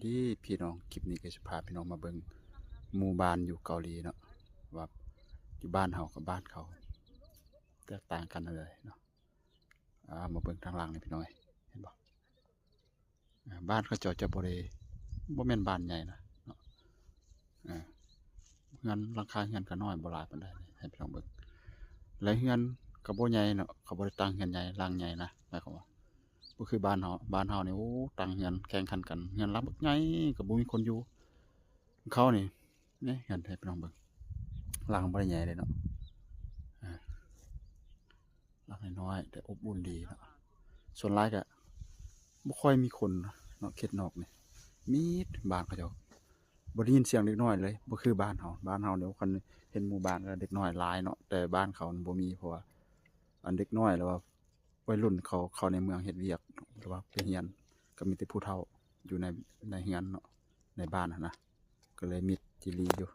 ດີພີ່ນ້ອງ ຄລິບນີ້ກໍຊິພາພີ່ນ້ອງມາເບິ່ງໝູ່ບ້ານຢູ່ເກົາຫຼີເນາະ ວ່າຢູ່ບ້ານເຮົາກັບບ້ານເຂົາແຕກຕ່າງກັນແນວໃດເນາະ. ອ່າ ມາເບິ່ງທາງຫຼັງນີ້ພີ່ນ້ອງເອີຍ ເຫັນບໍ່? ອ່າ ບ້ານເຂົາເຈົ້າຈະບໍ່ໄດ້ ບໍ່ແມ່ນບ້ານໃຫຍ່ນະເນາະ. ເຮືອນ ຫຼັງຄາເຮືອນກໍນ້ອຍ ບໍ່ຫຼາຍປານໃດ ໃຫ້ພີ່ນ້ອງເບິ່ງ. ແລະເຮືອນກໍບໍ່ໃຫຍ່ເນາະ ເຂົາບໍ່ໄດ້ຕັ້ງເຮືອນໃຫຍ່ ຫຼັງໃຫຍ່ນະ ໝາຍຄວາມວ່າ ບໍ່ຄືບ້ານເຮົາ. ບ້ານເຮົານີ້ ໂອ້ ຕັ້ງເຮືອນແຂ່ງຂັນກັນ ເຮືອນຫຼັງບັກໃຫຍ່ກໍບໍ່ມີຄົນຢູ່. ເຂົານີ້ ນີ້ ເຮືອນ ໃຫ້ພີ່ນ້ອງເບິ່ງ ຫຼັງບໍ່ໄດ້ໃຫຍ່ເດ້ເນາະ ອ່າ ຫຼັງນ້ອຍໆ ແຕ່ອົບອຸ່ນດີເນາະ. ສ່ວນຫຼາຍກໍບໍ່ຄ່ອຍມີຄົນເນາະ ເຂດນອກນີ້ ມີດ ບ້ານເຂົາເຈົ້າ ບໍ່ໄດ້ຍິນສຽງເດັກນ້ອຍເລີຍ ບໍ່ຄືບ້ານເຮົາ. ບ້ານເຮົານີ້ ຄັນເຫັນໝູ່ບ້ານກໍເດັກນ້ອຍຫຼາຍເນາະ ແຕ່ບ້ານເຂົານັ້ນບໍ່ມີ ເພາະວ່າ ອັນເດັກນ້ອຍ ຫຼືວ່າໄວລຸ້ນເຂົາເຂົ້າໃນເມືອງເຮັດວຽກ ຫຼືວ່າໄປຮຽນ ກໍມີແຕ່ຜູ້ເຖົ້າຢູ່ໃນ ໃນເຮືອນເນາະ ໃນບ້ານຫັ້ນນະ ກໍເລີຍມິດຈີ່ຫຼີຢູ່.